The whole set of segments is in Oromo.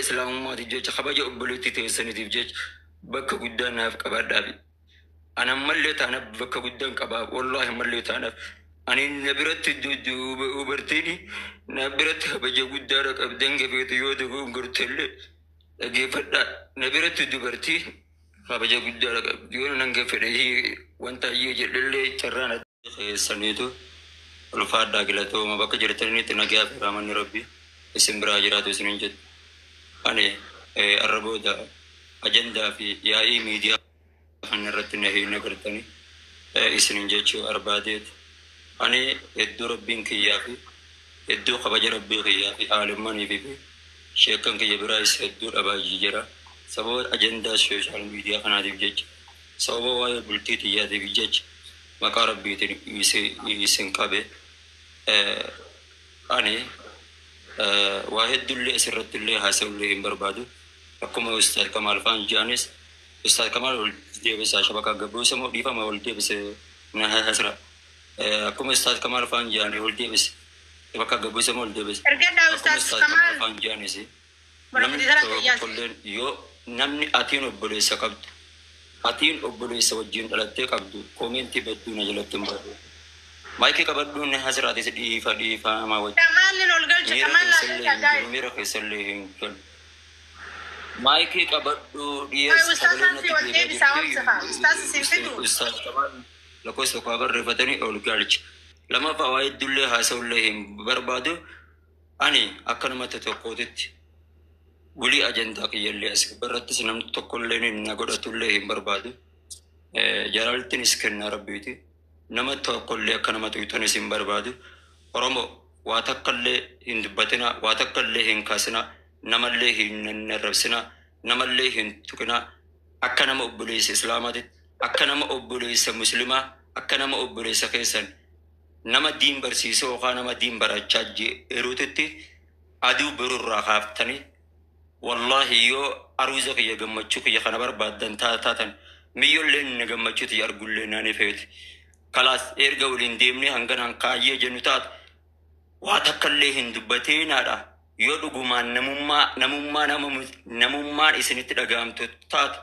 Islaamummaatiif jecha, kabaja obboleettii teessaniitiif jecha bakka guddaa naaf qabaadhaafi. Ani ammallee taanaaf bakka guddaan qabaa, wallaahi ammallee taanaaf. Ani na biratti dubartiin na biratti kabaja guddaadha qabdi, hanga feetu yoo dogongortellee dhageeffadhaa. Na biratti dubartiin kabaja guddaadha qabdi, yoo hanga fedhe wanta hayyee jedhellee carraan keessaniitu ulfaadhaa, galatooma. Bakka jirtanitti nagaa fi raamanni Rabbii isin biraa jiraatu isinin jedhu. Ani arra booda ajandaa fi yaa'ii miidiyaa kana irratti na hin agartanii isinin jechuu barbaadeeti. Ani hedduu Rabbiin kiyyaa fi hedduu kabaja Rabbii kiyyaa fi aalimanii fi sheekkan kiyya biraa is hedduu dhabaa jira. Sababa ajandaa social media kanaatiif jecha, sababa waa'ee bultii xiyyaatiif jecha maqaa Rabbiitiin isin qabe. Ani waa hedduullee asirratti illee haasa'ullee hin barbaadu. Akkuma Ustaad Kamaal faan jedhanis, Ustaad Kamaal ol deebisaa shabakaa gabbuusa moo dhiifama ol deebise na hasira. Akkuma Ustaad Kamaal faan jedhani ol deebise, shabakaa gabbuusa moo ol deebise. Ergadhaa. Akkuma Ustaaz Ustaad Kamaal Kamaal faan jedhanis, namni bara tokkolleen yoo namni atiin obboleessa qabdu, atiin obboleessa wajjin dhalattee qabdu, koomentii badduu na jalatti hin barreessu. Maayikii qabadhuun na hasiraatis dhiifa dhiifamaa wajjin. Kamaalin ol galcha. Miira Kamaal naa keessallee galcha hin gaa'e. jiru, miira keessallee hin galu. Maayikii qabadhu Ay dhiyeessi sagalee ustaazaan si natti ol deebi'aa deebisaa jirti. obsifa. Ustaaz isin fidu. Ustaaz Kamaal lakkoofsa tokko barreeffatanii ol galcha. Lammaffaa, waa hedduullee haasa'ullee hin barbaadu. Ani akka namatti tokkootitti wulii ajandaa kiyyallee as gubbaarrattis namni tokkollee na godhatullee hin barbaadu. Jaalaltiinis kennaa Rabbiiti. Nama tokkollee akka nama tuqxanis hin barbaadu. Oromoo, waa takkallee hin dubbatinaa, waa takkallee hin kaasinaa, namallee hin arrabsinaa, namallee hin tuqinaa. Akka nama obboleessa Islaamaatitti, akka nama obboleessa Muslimaa, akka nama obboleessa keessan nama diin barsiisuu yookaan nama diin barachaa jiruutitti aduu birurraa kaaftanii, wallahi yoo aruuza kiyya gammachuu kiyya kana barbaaddan taatan, miyyolleen na gammachuu tiyya argullee naani feeti. Kalaas, erga waliin deemnee hanganaan kaayyee jennu taate, waa takkallee hin dubbateenaadha. Yoo dhugumaan namummaa namummaa nama namummaan isinitti dhaga'amtu taate,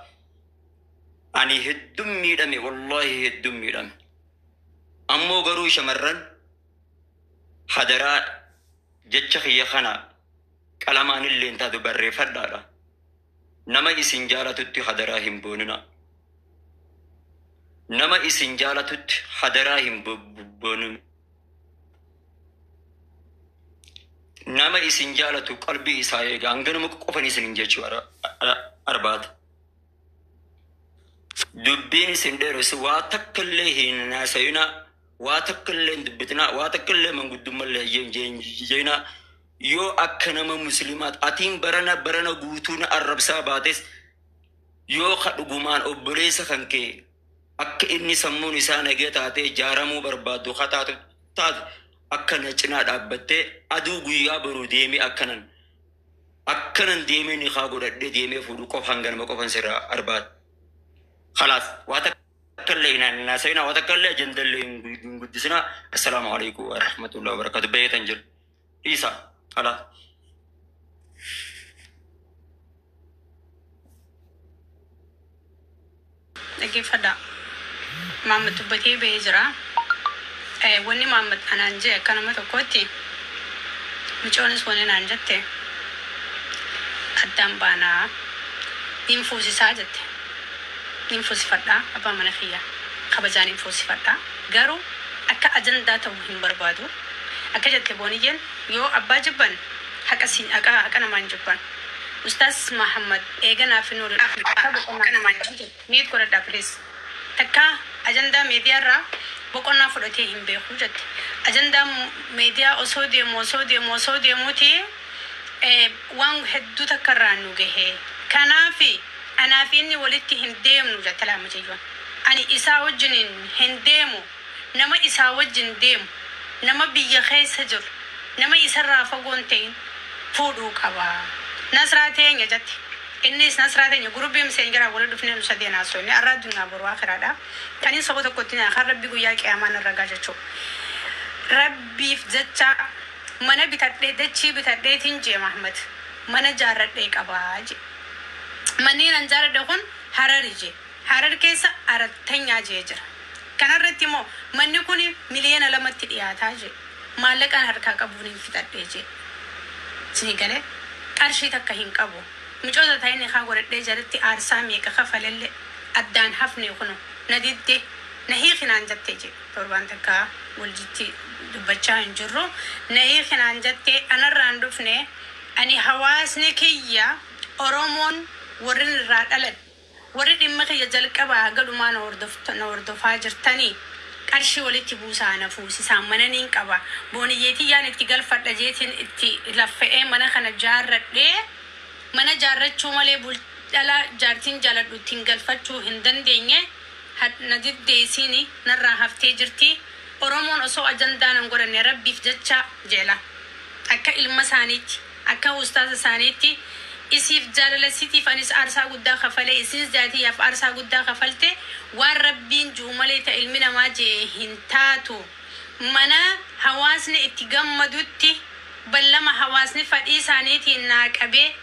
ani hedduun miidhame, wallahi hedduun miidhame. Ammoo garuu shamarran, hadaraa jecha kiyya kana qalamaan illee taatu barreeffadhaadha. Nama isin jaalatutti hadaraa hin boonina. Nama isin jaalatutti hadaraa hin boonina. Nama isin jaalatu qalbii isaa eega. Hanganuma qofan isin jechuu arbaata. Dubbiin isin dheeressu, waa takka illee hin haasayinaa, waa takka illee hin dubbitinaa, waa takka illee manguddummallee hin jeenaa. Yoo akka nama Muslimaat atiin barana barana guutuu na arrabsaa baates, yoo ka dhugumaan obboleessa kan kee akka inni sammuun isaa nagee taatee ijaaramuu barbaaddu ka taatu taate, akka na cinaa dhaabbattee aduu guyyaa boruu deemee akkanan deemee ni kaa godhadhee deemee fuudhu qofa, hanganuma qofan sirraa arbaata. Khalaas, waa takka illee hin haasa'inaa, waa takka illee ajandaa illee hin guddisinaa. Assalaamu alaikum wa rahmatullahi wa barakatuh. Beetan jiru. Dhiisa. Khalaas. Dhaggeeffadhaa. Maamad dubbatee bahee jira. Wanni Maamad anaan jee akka nama tokkootti, mucoonis wanni naan jette, addaan baanaa nin fuusisaa jette. Nin fuusifadhaa, abbaa mana kiyya kabajaa nin fuusifadhaa, garuu akka ajandaa ta'u hin barbaadu. Akka jette booniyyeen, yoo abbaa jibban haqa si haqa haqa namaan jibban. Ustaaz Mahammad eeganaa fi nuuri akka boqonnaa mute godhadhaa please. Takka ajandaa miidiyaarraa boqonnaa fudhatee hin beeku jette. Ajandaa miidiyaa osoo deemu osoo deemu osoo deemuuti waan hedduu takka irraa nu gahe. Kanaafi anaa fi inni walitti hin deemnu jette laammatiyyoon. Ani isaa wajjin hin deemu, nama isaa wajjin deemu, nama biyya keessa jiru, nama isarraa fagoon ta'in fuudhuu qaba. Nasraa teenya jette. Innis Nasraa teenya gurubii miseen gara wal dhufnee nu sadeen haasofne arraa addunyaa boruu akiraadha. Kanin saba tokkotti kan Rabbi guyyaa qiyaamaa narra gaa jechuudha. Rabbiif jecha mana bitadhee, dachii bitadheetiin jee Mahmad. Mana jaarradhee qabaa je. Manneen an jaaradhe kun Harari je. Harar keessa arattanyaa jee jira. Kanarratti immoo manni kun 2 miliyoonatti dhiyaataa je. Maallaqaan harkaa qabuun hin fixadhee je. Isinii galee, qarshii takka hin qabu. Micoota ta'in haa godhadhee jalatti aarsaa meeqa kafalellee addaan hafne, kunu na didde, na hiikinaan jettee je. Torbaan takka waljitti dubbachaa hin jirru. Na hiikinaan jettee, anarraan dhufne. Ani hawaasni kiyya Oromoon warri irraa dhaladhe, warri dhimma kiyya jalqabaa haga dhumaa na hordofaa jirtanii, qarshii walitti buusaa na fuusisaa. Mana niin qaba, booniyyeetii yaan itti galfadha jeetiin itti laffa'ee mana kana jaarradhee. Mana jaarrachuu malee dhala jaartiin jaaladhu ittiin galfachuu hin dandeenye. Na diddeesiini narraa haftee jirti. Oromoon osoo ajandaan hin godhanne, rabbiif jecha jeela, akka ilma isaaniitti, akka ustaaza isaaniitti, isiif jaalala siitiif anis aarsaa guddaa kafalee, isinis jaatiyyaaf aarsaa guddaa kafalte. Waan rabbiin ji'u malee ta ilmi namaa jee hin taatu. Mana hawaasni itti gammadutti, ballama hawaasni fadhii isaaniitiin naa qabee,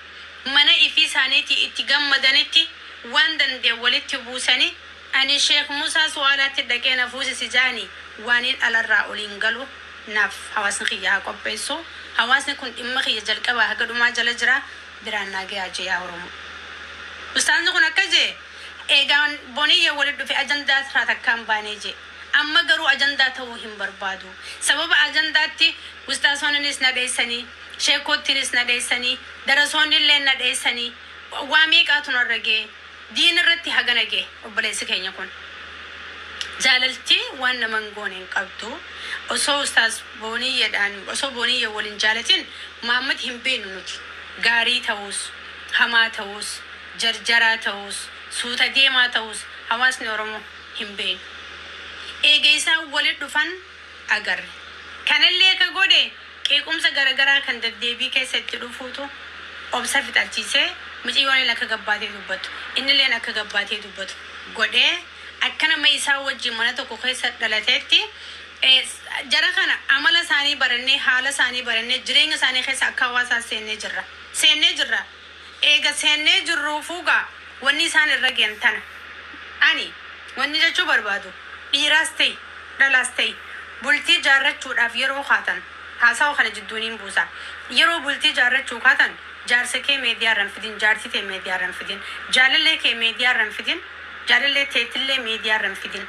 mana ifii isaaniitii itti gammadanitti waan danda'e walitti buusanii, ani Sheekh Musaa Su'aalaatti dhaqee na fuusisi jaani, waaniin alarraa oliin galu naaf hawaasni kiyya haa qopheessu. Hawaasni kun dhimma kiyya jalqabaa haga dhumaa jala jira, biraan naa gahaa jee yaa Oromoo. Ustaazni kun akka jee, eegaan boniyya walitti dhufe ajandaa irraa takkaan baanee jee. Amma garuu ajandaa ta'uu hin barbaadu. Sababa ajandaatti ustaasonnis na dheessanii, sheekottinis na dheessanii, darasoonni illee na dheessanii, waa meeqaatu narra ga'e. Diin irratti hagana ga'e obboleessi keenya kun. Jaalalti waan nama hin goone hin qabdu. Osoo ustaas booniyyeedhaan, osoo booniyye waliin jaalatin Mahammad hin beeknu nuti. Gaarii ta'us, hamaa ta'us, jarjaraa ta'us, suuta deemaa ta'us, hawaasni Oromoo hin beeknu. Eega isaan walitti dhufan agarre. Kanallee ka godhe qeequmsa garaagaraa kan deddeebii keessa itti dhufuutu obsa fixachiisee, miciyyoon akka gabbaatee dubbatu, innilleen akka gabbaatee dubbatu godhee, akka nama isaa wajjin mana tokko keessa dhalateetti jara kana amala isaanii barannee, haala isaanii barannee, jireenya isaanii keessa akka hawaasaa seennee jirra. Seennee jirra. Eega seennee jirruu fuugaa wanni isaan irra ge'an tana. Ani wanni jechuu barbaadu, dhiiraas ta'e dhalaas ta'e, bultii jaarrachuudhaaf yeroo kaatan, haasawa kana jidduuniin buusa. Yeroo bultii jaarrachuu kaatan, jaarsa kee meediyaa irra hin fidin, jaartii tee meediyaa irra hin fidin, jaalallee kee meediyaa irra hin fidin, jaalallee teetillee meediyaa irra hin fidin.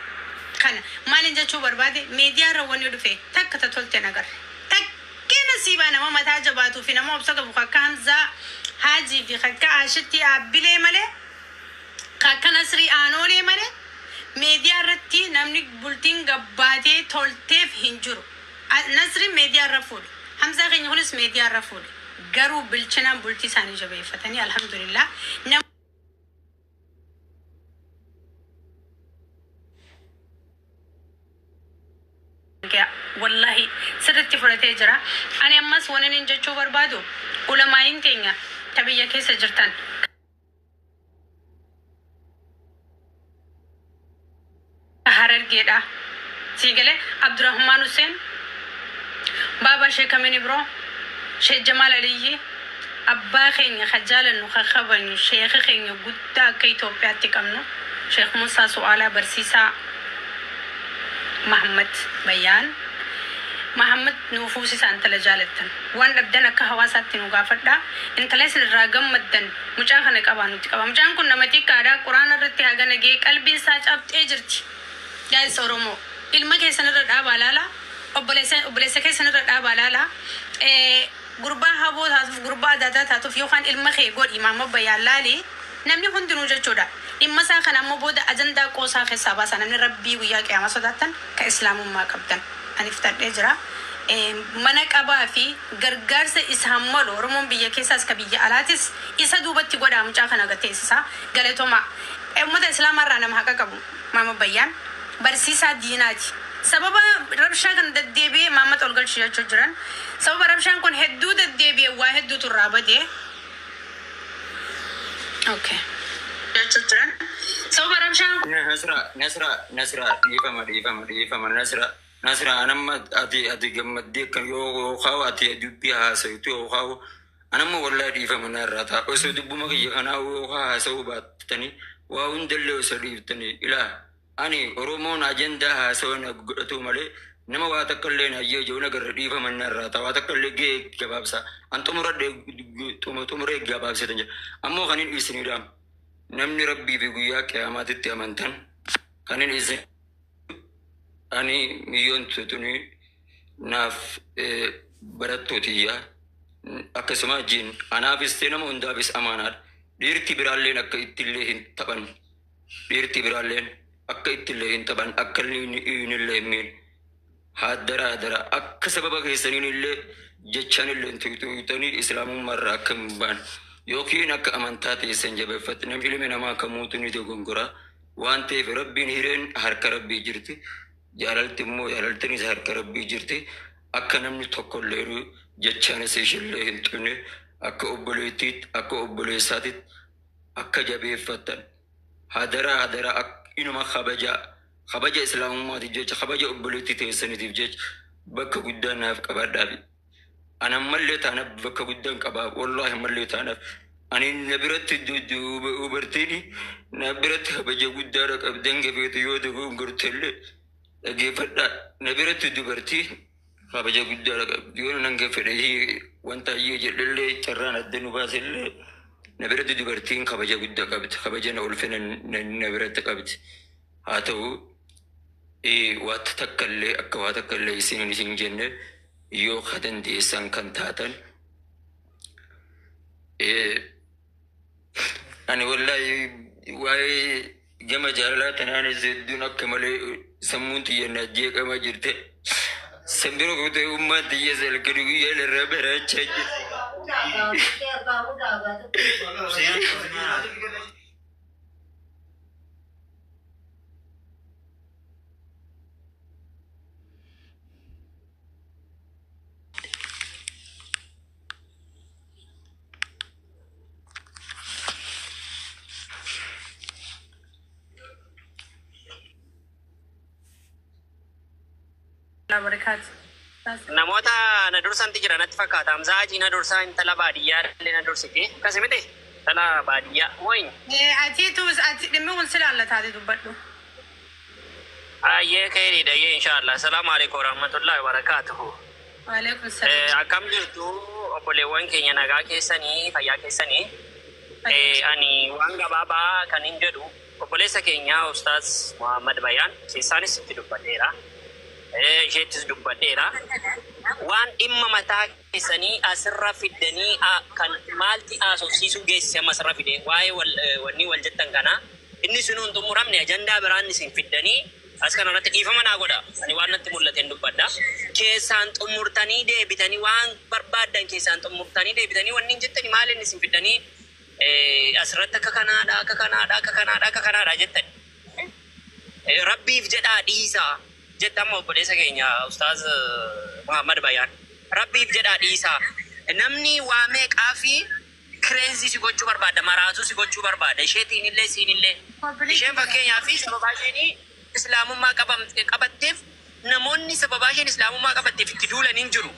Kana maalin jechuu barbaade, meediyaa irra wanni dhufe takka ta tolte nagarre. Takkee nasiibaa nama mataa jabaatuu fi nama obsa qabu akka Hamzaa Haajii fi akka Ashitti Aabbilee malee, akka Nasrii Aanoolee malee, meediyaa irratti namni bultiin gabbaatee tolteef hin jiru. Nasriin meediyaa irra fuudhe. Hamzaa keenya kunis meediyaa irra fuudhe. Garuu bilchinaan bultii isaanii jabeeffatanii, alhamdulillah. Wallahi sirritti fudhatee jira. Ani ammas waan inni jechuu barbaadu, ulamaayin teenya ta biyya keessa jirtan, Harargeedha. Sii galee, Abdurrahmaan Hussein, Baaba Sheek Amin Ibroo, Sheek Jamaal Aliyyi, abbaa keenya ka jaalannu, ka kabajnu, sheeka keenya guddaa akka Itoophiyaatti qabnu, Sheek Musaa Su'aalaa, barsiisaa Mahammad Bayyaan. Mahammad nuu fuusisa intala jaalattan. Waan dhabdan akka hawaasaatti nu gaafadha. Intala isin irraa gammaddan mucaa kana qabaa nutti qaba. Mucaan kun nama xiqqaadha. Quraana irratti hagana ga'e, qalbiin isaa cabxee jirti. Gaa'is Oromoo, ilma keessan irra dhaabaa laala. Obboleessa keessan irra dhaabaa laala. Gurbaa haboo taatuuf, gurbaa adaadaa taatuuf, yookaan ilma kee godhi Mahammad Bayyaan laali. Namni hundinuu jechuudha. Dhimma isaa kana ammoo booda ajandaa qoosaa keessaa baasa. Namni rabbii guyyaa qiyaamaa sodaattan, ka islaamummaa qabdan. Ani fixadhee jira. Mana qabaa fi gargaarsa isaan malu, Oromoon biyya keessaas ka biyya alaatis isa duubatti godhaa, mucaa kana gateessisaa. Galatoomaa. Uummata islaamaa irraa nama haqa qabu Mahammad Bayyaan barsiisaa diinaati. Sababa rabshaa kana deddeebi'ee Mahammad ol galchu jechuu jiran. Sababa rabshaan kun hedduu deddeebi'ee waa hedduutu irraa badee. Okay. Jechuu jiran. Sababa rabshaan Nasra, Nasra, Nasra, dhiifama, dhiifama, dhiifama, Nasra, Nasra, anamma ati gammaddee kan yoo yookaan ati dubbii haasayitu yookaan Anammoo wallaahi dhiifama narraa ta'a. Osoo dubbuma kiyya kanaa haasa'uu baattanii waa hundallee osoo dhiiftanii ilaa ani Oromoon ajandaa haasa'uu na godhatu malee nama waa takka illee na ayyee jiru nagarra dhiifama narraa ta'a. Waa takka illee gahee gabaabsa. An xumuradhe xumuree gabaabsetan jira. Ammoo kan hin isinidha. Namni rabbii fi guyyaa qiyaamaatitti amantan kan hin isin ani miyyoon tutuni naaf barattootiyyaa akkasuma wajjin anaafis ta'e nama hundaafis amaanaadha. Dhiirti biraalleen akka ittillee hin taphan. Dhiirti biraalleen akka ittillee hin taphan akka inni illee hin miine. Haddara haddara akka sababa keessaniin illee jechaan illee tuqxanii islaamummaarraa akka hin baane yookiin akka amantaa teessan jabeeffatte namni ilmi namaa kamuutu ni dogongora waan ta'eef rabbiin hireen harka rabbii jirti. Jaalalti immoo jaalaltinis harka rabbii jirti. Akka namni tokkollee jechaanis ishillee hin tuqne akka obboleettiitti akka obboleessaatitti akka jabeeffattan hadara hadara inuma kabaja kabaja islaamummaatiif jecha kabaja obboleettii teessaniitiif jecha bakka guddaa naaf qabadhaafi. Ana ammallee taanaaf bakka guddaan qabaa wallaahi ammallee taanaaf ani na biratti dubartiin na biratti kabaja guddaadha qabdan gafeetu yoo dogongortellee dhaggeeffadhaa na biratti dubartii kabaja guddaadha qabdi yoo nan fedhe wanta ayyee jedhellee carraan adda nu baasellee na biratti dubartiin kabaja guddaa qabdi kabaja na ulfina na biratti qabdi haa ta'u waa takkallee akka waa takkallee isin hin jenne yoo ka dandeessan kan taatan ani wallaahi waa'ee gama jaalalaa tanaanis hedduun akka malee sammuun xiyya jeeqamaa jirte. Sambiro kutee ummaan xiyya salkanii guyyaa irraa baraachaa jirti. Barakaatu. Namoota na dursanti jira natti fakkaata. Hamzaa Hajii na dursaa intala baadiyyaa illee na dursiti. Akkasi miti? Intala baadiyyaa. Mooyin. Atiitu ati dhimmi kun si laallataati dubbadhu. Ayyee keeriidha ayyee inshaallah. Asalaamu alaikum warahmatullahi wabarakaatuhu. Waalaikum salaam. Akkam jirtu obboleewwan keenya nagaa keessanii fayyaa keessanii. Ani waan gabaabaa kan hin jedhu obboleessa keenya Ustaaz Muhammad Bayaan keessaanis itti dubbadheera. Isheettis dubbadheera. Waan dhimma mataa keessanii asirra fiddanii kan maalti haasofsiisuu geessise amma asirra fide waa'ee wanni wal jettan kana inni sun hin xumuramne ajandaa biraan isin fiddanii as kana irratti dhiifama naa godha. Ani waan natti mul'ateen dubbadha. Keessaan xumurtanii deebitanii waan barbaaddan keessaan xumurtanii deebitanii wanni hin jettani maal inni isin fiddanii asirratti akka kanaadha akka kanaadha akka kanaadha akka kanaadha jettani. Rabbiif jedhaa dhiisaa. Jette amma obboleessa keenya Ustaaz Muhammad Bayaan. Rabbiif jedhaa dhiisaa. Namni waa meeqaa fi kireenzii si gochuu barbaada, maraatuu si gochuu barbaada. Isheetiin illee siin illee. Isheen fakkeenyaa fi sababaa isheen islaamummaa qabatteef namoonni sababaa isheen islaamummaa qabatteef itti duulan hin jiru.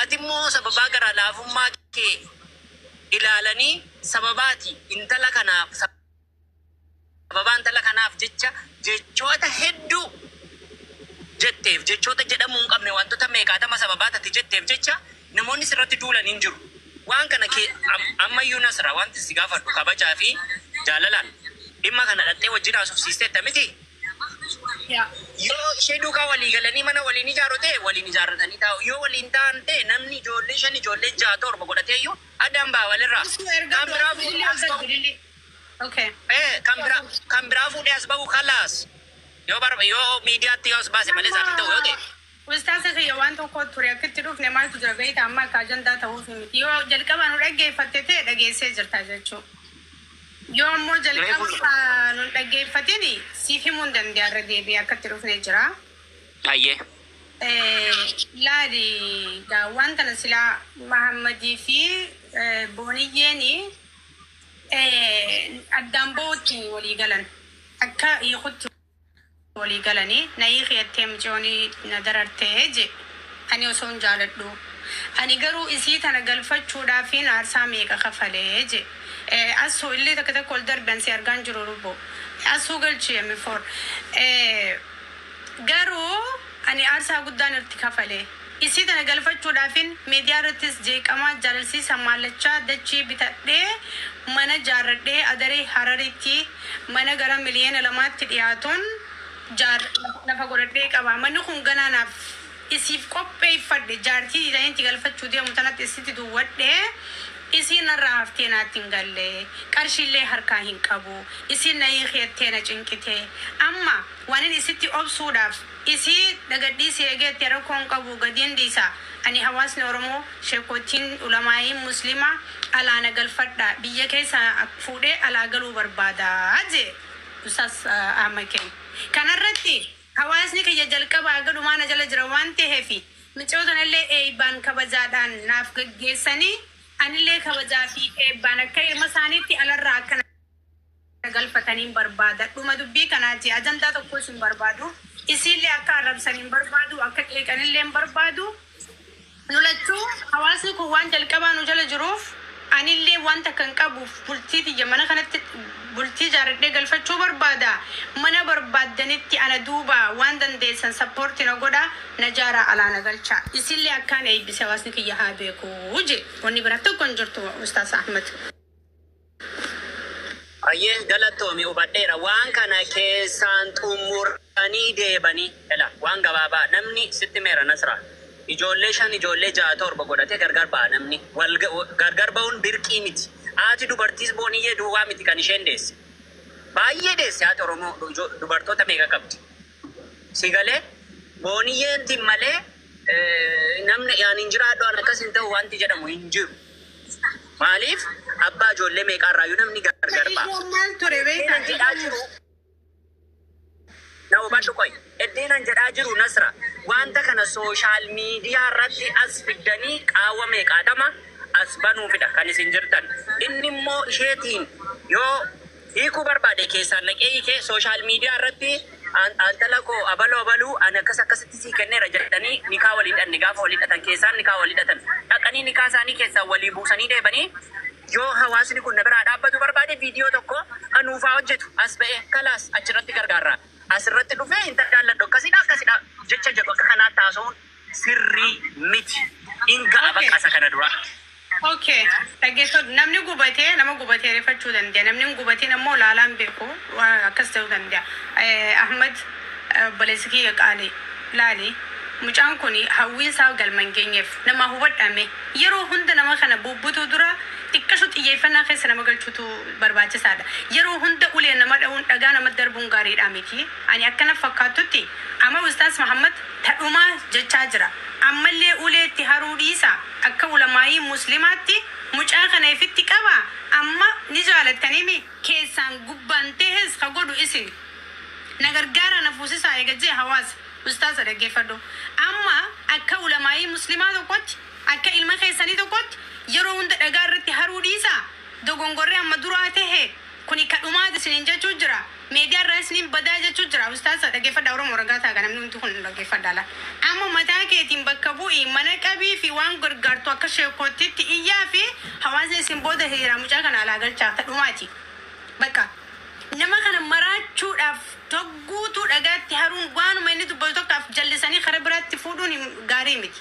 Ati immoo sababaa gara laafummaa kee ilaalanii sababaati intala kanaaf sababaa intala kanaaf jecha jechoota hedduu jetteef jechoota jedhamuu hin qabne wantoota meeqaatama sababaa tati jetteef jecha namoonni sirratti duulan hin jiru. Waan kana ammayyuu Nasra wanti si gaafadhu kabajaa fi jaalalaan dhimma kana dhattee wajjin haasofsiisteetta miti. Yoo ishee duukaa walii galanii mana waliin ijaaru ta'e waliin ijaarratanii taa'u. Yoo waliin ta'an ta'e namni ijoollee shan ijoollee ja'a torba godhatee iyyuu addaan ba'a walirraa. Kan biraa fuudhee as ba'u. Kan biraa fuudhee as ba'u kalaas. Yoo barba yoo miidiyaatti yoo as baase malee isaaf hin ta'u yoo ta'e. Ustaasa kiyya waan tokko ture akkitti dhufne maaltu jira beektaa amma akka ajandaa ta'uuf miti. Yoo jalqaba nu dhaggeeffatte ta'e dhageessee jirta jechuudha. Yoo ammoo jalqaba nu dhaggeeffatin siif himuu hin danda'a irra deebi'ee akkatti dhufne jira. Ayyee. Laali waan kana silaa Mahammadii fi Booniyyeeni addaan ba'uutti walii galan akka hiikutti walii galanii na hiikeettee micoonii na darartee je ani osoo hin jaaladhu. Ani garuu isii tana galfachuudhaafiin aarsaa meeqa kafalee je. Asuu illee takka takka ol darban si argaan jiru rubbo. Asuu galchi emifoor. Garuu ani aarsaa guddaan irratti kafalee. Isii tana galfachuudhaafin miidiyaa irrattis jeeqamaa jaalalsiisa maallachaa dachii bitadhee mana jaarradhee adaree Hararitti mana gara miliyoona 2tti dhiyaatuun lafa godhadhee qaba. Manni kun ganaa naaf isiif qopheeffadhe, jaartii ta'inti galfachuu deemu tanatti isitti duwwadhee, isiin narraa haftee naatti hin galle, qarshiillee harkaa hin qabu, isiin na hiikeettee na cinqite. Amma waan isitti obsuudhaaf isii dagadhiisii eegeetti rakkoon qabu gadiin dhiisa. Ani hawaasni Oromoo, sheekootiin, ulamaa'iin muslimaa alaana galfadha, biyya keessa fuudhee alaa galuu barbaadaa jee Ustaas Ahmad keenya. Kanarratti hawaasni kiyya jalqabaa gadhumaa na jala jira waan ta'eef, micootanillee eebbaan kabajaadhaan naaf gaggeessanii, anillee kabajaa fi eebbaan akka ilma isaaniitti alarraa akka galfataniin barbaada. Dhuma dubbii kanaati, ajandaa tokkos hin barbaadu. Isiillee akka arrabsaniin barbaadu, akka qeeqanillee hin barbaadu. Nu lachuu hawaasni kun waan jalqabaa nu jala jiruuf, anillee wanta kan qabuuf bultii tiyya mana kanatti bultii jaaradhee galfachuu barbaada. Mana barbaaddanitti ana duuba waan dandeessan support na godha, na jaaraa, alaa na galcha. Isillee akkaan eebbise hawaasni kiyya haa beeku je. Wanni biraa tokko hin jirtu, Ustaas Ahmed. Ayyee, galatoomi, hubadheera. Waan kana keessaan xumuranii deebanii ela waan gabaabaa namni sitti meera, Nasra. Ijoollee shan, ijoollee ja'a, torba godhatee gargar ba'a namni. Wal gargar ba'uun birqii miti. Haati dubartiis booniyyee duwwaa miti kan isheen deesse. Baay'ee deesse. Haati Oromoo dubartoota meeqa qabdi? Si galee, booniyyeen malee namni yaani hin jiraadhu, an akkas hin ta'u wanti jedhamu hin jiru. Maaliif, abbaa ijoollee meeqaarraayyuu namni gargar ba'a. Ijoon maal ture beektaa? Iddeenan jedhaa jiru. Na hubadhu qoy. Iddeenan jedhaa jiru, Nasra. Wanta kana social media irratti as fiddanii qaawwa meeqaatama as banuufidha kan isin jirtan. Inni immoo isheetiin yoo hiikuu barbaade keessaan naqee hiikee, social media irratti antala koo abaluu abaluu ani akkas akkasitti sii kenneera jedhanii nikaa walii hidhanne. Gaafa walii hidhatan keessaan nikaa walii hidhatan, dhaqanii nikaa isaanii keessaan walii buusanii deebanii, yoo hawaasni kun na biraa dhaabbatu barbaade viidiyoo tokko anuufaa hojjetu as ba'e, kalaas achirratti gargaarra. Asirratti dhufee hin jaalladhu, akkasidha akkasidha jecha jedhu akka kanaatti haasa'uun sirrii miti. In ga'a bakka isa kana dura. Okay, dhaggeeffadhu. Namni gubatee nama gubatee rifachuu danda'a. Namni hin gubatiin ammoo laalaan beeku waan akkas ta'uu danda'a. Ahmad, obboleessi kiyya qaali, laali. Mucaan kun hawwiin isaa galma hin geenyeef nama hubadhame. Yeroo hunda nama kana bubbutuu dura xiqqashu xiyyeeffannaa keessa nama galchuutu barbaachisaadha. Yeroo hunda ulee nama dha'uun, dhagaa nama darbuun gaariidha miti. Ani akkana fakkaatutti amma Ustaas Muhammad tadhumaa jechaa jira. Ammallee ulee itti haruu dhiisa. Akka ulamaayii muslimaatti mucaa kana ifitti qaba. Amma ni jaalattanii keessaan gubbaan tahes ka godhu isin. Na gargaara, na fuusisaa eega jee hawaasa. Ustaasa, dhaggeeffadhu. Amma akka ulamaayii muslimaa tokkotti, akka ilma keessanii tokkotti, yeroo hunda dhagaa irratti haruu dhiisa. Dogongorree amma duraa tahe kuni kadhumaati isiniin jechuu jira. Miidiyaa irraa isiniin badaa jechuu jira. Ustaasa, dhaggeeffadha. Oromoo ragaa ta'a, namni hundi kun dhaggeeffadha la. Amma mataa keetiin bakka bu'ii mana qabii fi waan gargaartu akka sheekootitti iyyaa fi hawaasni isin booda hiriira mucaa kana alaa galchaa, tadhumaati. Bakka nama kana maraachuudhaaf togguutuu dhagaatti haruun, waanuma inni dubbatu tokkaaf jallisanii karaa biraatti fuudhuun gaarii miti.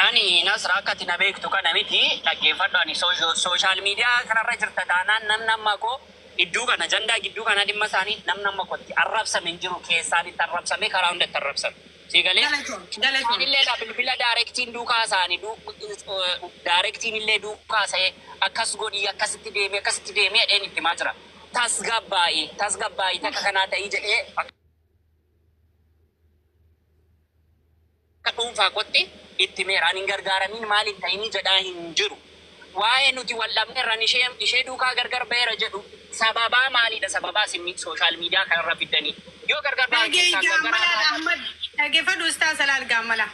Ani, Nasra, akka ati na beektu kana miti, dhaggeeffadhu. Ani social media kanarra jirta taanaan, namni amma koo iddoo kana jandaa gidduu kana dhimma isaanii namni amma kootti arrabsame hin jiru, keessaan itti arrabsame, karaa hundatti arrabsame. Si galee? Galatoon, galatoon. Isaanillee dha bilbila directiin duukaa isaanii directiin illee duukaa sa'ee akkas godhii, akkasitti deemee, akkasitti deemee jedheen itti himaa jira. Tasgabbaa'ii, tasgabbaa'ii, takka kanaa ta'ii jedhee akka dhuunfaa kootti itti meera. Ani hin gargaaramiin maaliin ta'inii jedhaa hin jiru. Waa'ee nuti wal dhabneerran ishee duukaa gargar ba'eera jedhu sababaa maalidha? Sababaa isin social media kanarra fiddanii. Yoo gargar ba'an Dhagee keessaan gargar gaamala haa ba'an. Ahmad, dhaggeeffadhu ustaas, laal gaamala.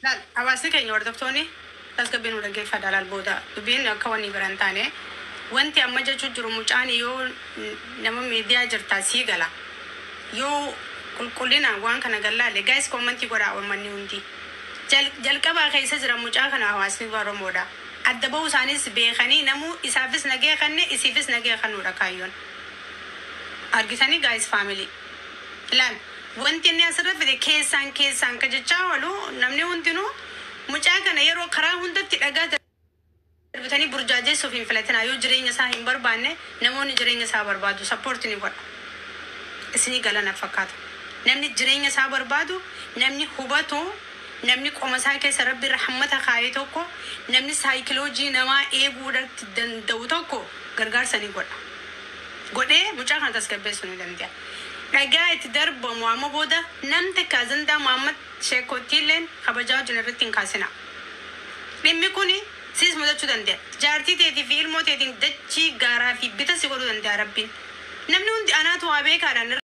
Laal, hawaasni keenya hordoftoonni tasgabbiin nu dhaggeeffadha. Laal, booda dubbiin akka wanni bira hin taane, wanti amma jechuu jiru, mucaan yoo nama miidiyaa jirtaa sii gala. Yoo Qulqullinaan waan kana gallaalle guys, comment godhaa uummanni hundi. Jalqabaa keessa jira mucaa kana hawaasni Oromoodha. Adda bahuu isaanis beekanii namuu isaafis nagee kanne isiifis nagee kannuudha kaayyoon. Argitanii guys, family. Ilaal, wanti inni asirra fide keessaan keessaan ka jechaa oolu namni hundinuu mucaa kana yeroo karaa hundatti dhagaa darbitanii burjaajessuuf hin filatinaa. Yoo jireenya isaa hin barbaanne, namoonni jireenya isaa barbaadu support ni godha. Isinii galana fakkaata. Namni jireenya isaa barbaadu, namni hubatu, namni qoma isaa keessa rabbi rahmata kaayee tokko, namni saayikoloojii namaa eeguu irratti danda'u tokko gargaarsa ni godha. Godhee mucaa kana tasgabbeessuu ni danda'a. Dhagaa itti darbamu amma booda nam takka ajandaa Muhammad Sheekottiilleen kabajaa wajjin irratti hin kaasina. Dhimmi kuni siis mudachuu danda'a. Jaartii teetii fi ilmoo teetiin dachii gaaraa fi bita si godhuu danda'a Rabbiin. Namni hundi anaatu waa beekaadhaan.